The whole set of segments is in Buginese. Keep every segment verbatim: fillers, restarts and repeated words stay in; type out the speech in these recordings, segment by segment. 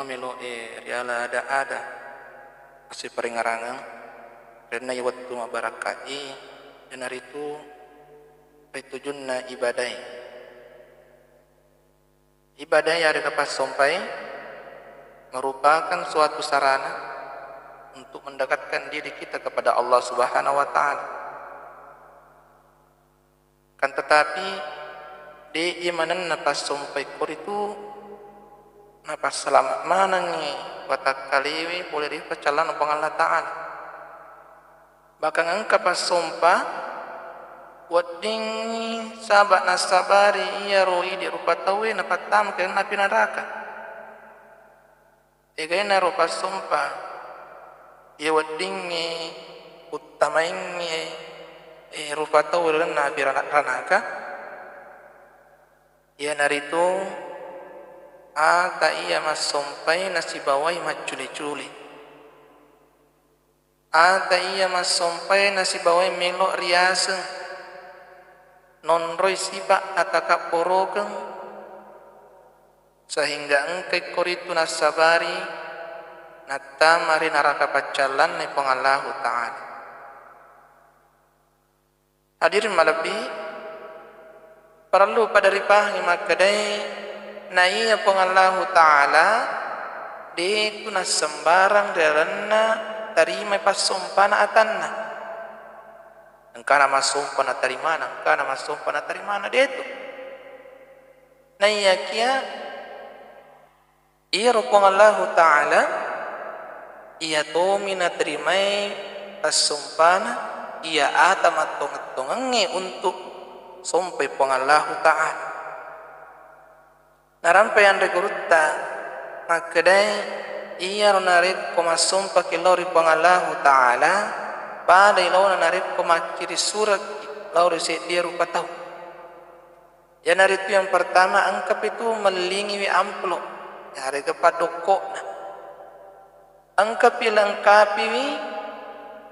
Melo'e riala ada-ada assiparingngerangeng ri lalenna wettu mabbarakka'i, iyanaritu paitujunna ibadae. Ibadah yarega passompae merupakan suatu sarana untuk mendekatkan diri kita kepada Allah Subhanahu wa Ta'ala. Kan tetapi, de' iya manenna passompae koritu napassalama' manengngi watakkalewe pole ri paccallanna Puang Allah Ta'ala. Bahkan engka passompa weddingngi saba' nassabari iyaro idi' rupa tauwe napattamaki ri api naraka. Egainaro passompa iya weddingngi uttamaingngi, eh, rupa tau ri lalenna api rana-, ranaka, iyanaritu ata iya massompai nasibawai maccule-cule. Ata iya massompai nasibawai melo' riaseng, nonroi sipa' atakabborokeng, sehingga engkai koritu nassabari nattama ri naraka paccallanna Puang Allahu Ta'ala. Hadirin malebbi, parellu pada ripahangi makkedae, naiya Puang Allahu Ta'ala de'tu nassembarang ri lalenna tarimai passompana atanna. Engkana massompa natarimana, engkana massompa natarimana, de'tu. Naiyakia iyaro Puang Allahu Ta'ala, iya tomi naterimai passompana iya ata mattongeng-tongengnge untuk sompai Puang Allahu Ta'ala. Narampai anre gurutta makkedae, iyaro narekko massompaki lao ri Puang Allahu Ta'ala, padai laona narekko makkiri suraki lao ri seddie rupa tau. Iyanaritu yang pertama, engkapi tu mellingiwi amplop, yarega paddokko'na. Engkapi lengkapiwi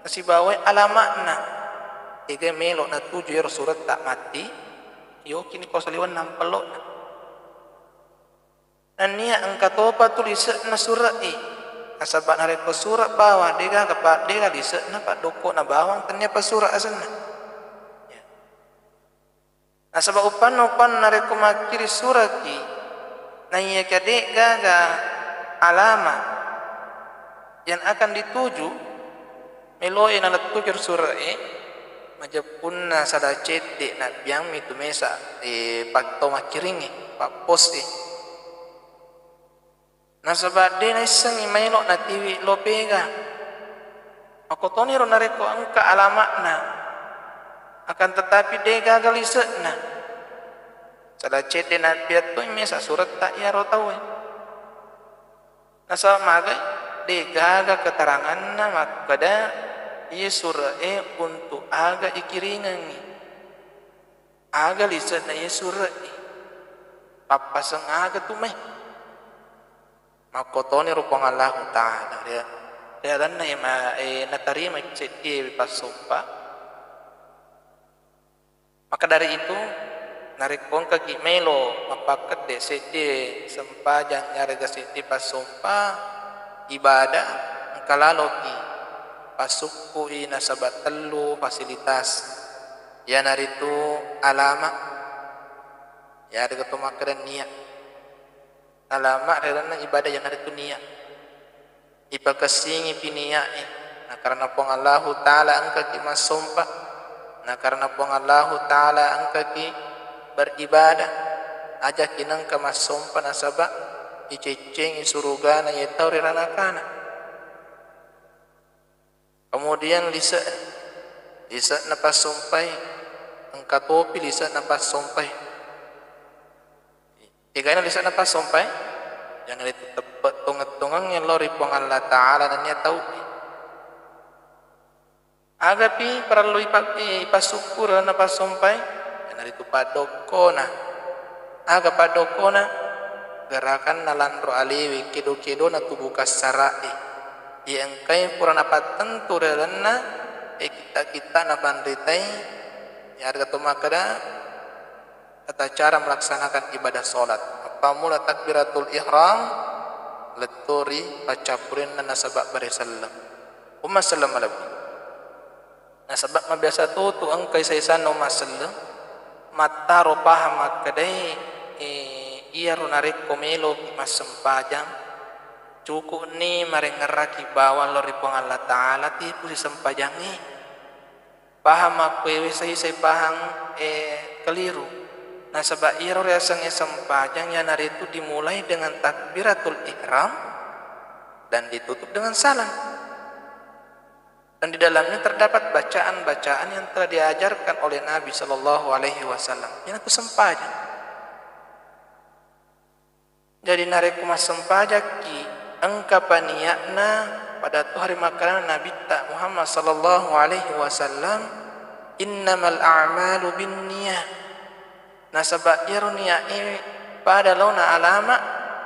nasibawai alama'na. Ega melo' natuju ero suretta matti, yokini ko saliwenna ampello'na. Nennia engka topa tu lise'na sure'i. Nasaba narekko sure' bawang, degaga pa-, dega lise'na paddokko'na bawang, tennia pa sure' asenna. Ya. Nasaba uppanna-uppanna narekko makkiri suraki, naiyakia de'gaga alama yang akan dituju, melo'e nalettuki ro sure'e, majeppunna sada cedde' nabbiammi tu mesa, eh, pattau makkiringnge, pappos e. Nasaba de' naissengngi maelo' natiwi lo pega. Makkotoniro narekko engka alama'na, akan tetapi de'gaga lise'na. Sada cedde' nabbiang toi mesa suretta iyaro tauwe. Nasaba magai, de'gaga keteranganna makkeda iye sure'e untuk aga ikiringengngi. Aga lise'na iye sure'e? Pappaseng aga tu mai? Makkotoniro Puang Allahu Ta'ala ri, ri lalenna ema-, e, natarima seddie passompa. Maka dari itu, narekko engkaki melo mappakkedde seddie sempajang yarega seddie passompa ibadah, engka laloki passukkui nasaba tellu fasilitas, iyanaritu alama, yarega to makkeda niat. Alama ri lalenna ibadah iyanaritu niat. Ipakessingipi niat e, nakarena Puang Allahu Ta'ala engkaki massompa, nakarena Puang Allahu Ta'ala engkaki beribadah, ajaki nengka massompa nasaba iceccengi surugana iye tau ri ranakana. Kemudian lise', lise'na passompai, engka topi lise'na passompai. Egaina lise'na passompai, iyanaritu teppe' tongeng-tongengnge lao ri Puang Allah Ta'ala nennia tau. Agapi parellu ipa-, ipassukkureng na passompai? Iyanaritu paddokkona. Aga paddokkona? Gerakanna lanro alewe, kedo-kedona tubuh kassara'e. Iya engkae pura napattentu ri lalenna, eh, kitta-kittana panritai, yarega to makkeda, tata cara melaksanakan ibadah sholat. Mappammula takbiratul ihram, lettu ri paccappurenna nasaba bare selleng. Umma selleng malebbi. Nasaba mabiasa to tu engka isa-isanna umma selleng, mattaro paham makkedae, eh, iyaro narekko meloki massempajang, cuku'ni marengngerraki bawang lao ri Puang Allah Ta'ala, tipu sisempajangnge. Paham makkuewe sai-sai paham, eh, keliru. Nasaba iyaro riasengnge sempajang iyanaritu dimulai dengan takbiratul ihram dan ditutup dengan salam. Dan di dalamnya terdapat bacaan-bacaan yang telah diajarkan oleh Nabi Shallallahu Alaihi Wasallam. Iyanatu sempajang. Jadi narekko massempajakki, engka paniatna, pada tu hari makkadana Nabitta Muhammad Shallallahu Alaihi Wasallam, "Innamal a'malu binniyah." Nasaba iyaro niae pada laona alama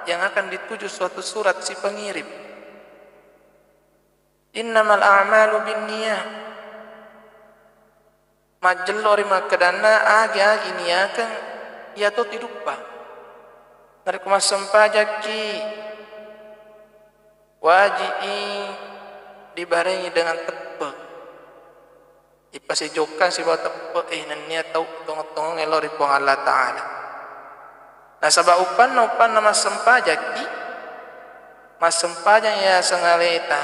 yang akan dituju suatu surat si pengirim. "Innamal a'malu binniyah." Majjello ri makkedanna agi-agi niakeng, iyato tiduppa. Narekko massempajakki, waji'i dibarengi dengan teppe. Ipasijokkang sibawa teppe, eh, nennia tau tongeng-tongeng lao ri Puang Allah Ta'ala. Nasaba uppanna-uppanna massempajakki, massempajang yaseng aleta,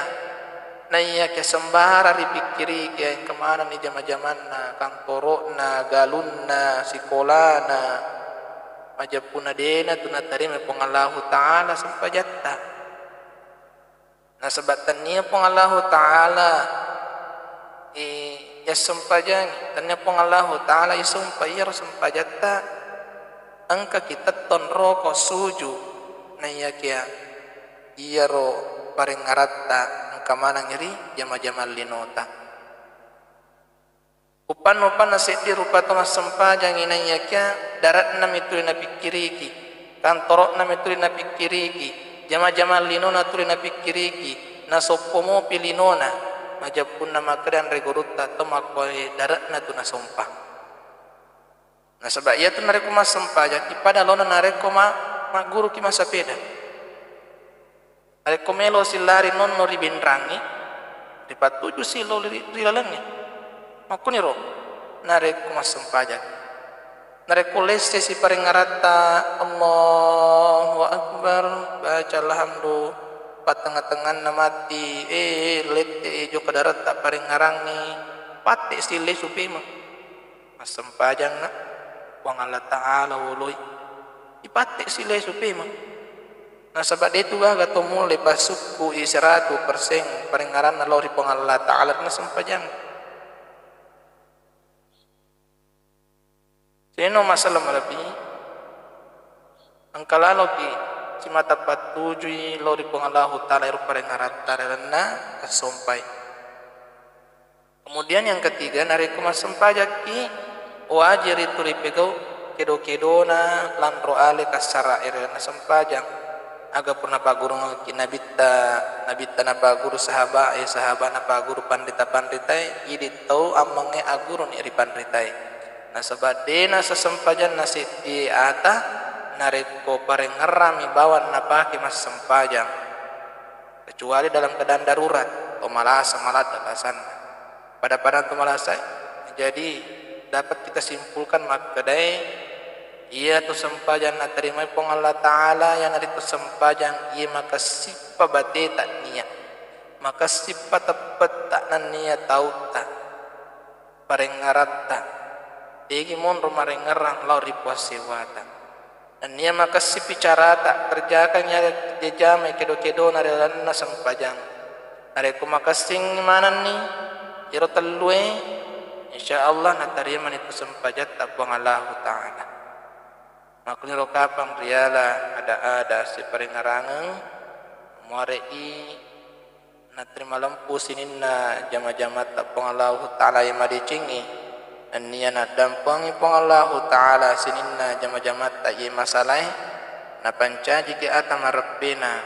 naiyakia sembarang ripikkiriki, engka manenni jama-jamanna, kantoro'na, galunna, sikolana, majeppunna de'na tu natarima Puang Allahu Ta'ala sempajatta. Nasaba tennia Puang Allahu Ta'ala, eh, yassempajangi, tennia Puang Allahu Ta'ala isompa iyaro sempajatta, engkaki tettong roko suju, naiyakia iyaro parengngaratta engka maneng ri jama-jamang linota. Uppanna-uppanna seddi rupa to massempajangngi, naiyakia dare'nami tuli napikkiriki, kantoro'nami tuli napikkiriki, jama-jamang linona tuli napikkiriki, nasoppo mopi linona, majeppunna makkeda anre gurutta to makkuae dare'na tu nasompa. Nasaba iyatu narekko massempajakki pada laona narekko ma-, magguruki massapeda. Narekko melosi lari nonno ri benrangnge, ripattujusi lao ri, ri lalengnge. Makkuniro narekko massempajang. Narekko lessesi parengngaratta, Allahu Akbar, baca alhamdu, pattengnga-tengnganna matti, eh, lette, eh, jokka dare'ta parengngarangnge, pattesi lesu pemeng. Massempajanna Puang Allah Ta'ala woloi, ipattesi lesu pemeng. Nasaba de'tu gaga to mulle pasukku'i seratu persen parengngaranna lao ri Puang Allah Ta'ala ri nassempajang. Sininna masalah malebbi, engka laloki simata pattujui lao ri Puang Allahu Ta'ala ero parengngaratta ri lalenna assompai. Kemudian yang ketiga, narekko massempajakki, waji ritu ripegau kedo-kedona lanro ale kassara'e ri lalenna sempajang. Aga pura napaggurungekki nabitta, nabitta napagguru sahaba'e, sahaba napagguru panrita-panritae, idi tau ammengnge agguruni ri panritae. Nasaba de'na sesempajanna seddie ata narekko parengngerrami bawang napake massempajang. Kecuali dalam keadaan darurat, to malasa, maladde alasanna. Pada-pada to malasa, jadi dapat kita simpulkan makkedae, iyatu sempajang naterimai Puang Allah Ta'ala, iyanaritu sempajang iya makessippa bateta nia, makessippa teppetta nennia tautta. Parenngaratta, de'gi monro marengngerang lao ri Puang sewwata. Nennia makessippi carata, kerjakan iya jejamai kedo-kedona ri lalenna sempajang. Narekko makessing manenni iyaro tellue, insya Allah natarimani tu sempajatta Puang Allahu Ta'ala. Makkuniro kapang riala ada-ada siparengngarangeng, muare'i naterima lempu sininna jama-jamatta Puang Allahu Ta'ala iya madecengnge, nennia naddampengi Puang Allahu Ta'ala sininna jama-jamatta iya masalae, napancajiki ata mareppena,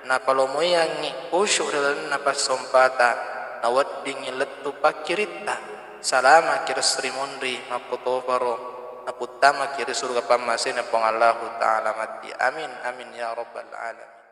napalomoiyangngi khusyuk ri lalenna passompata, naweddingngi lettu pakkiritta, salamaki ri esso ri munri, makkutoparo naputtamaki ri suruga pammasena Puang Allahu Ta'ala matti. Amin, amin ya rabbal alamin.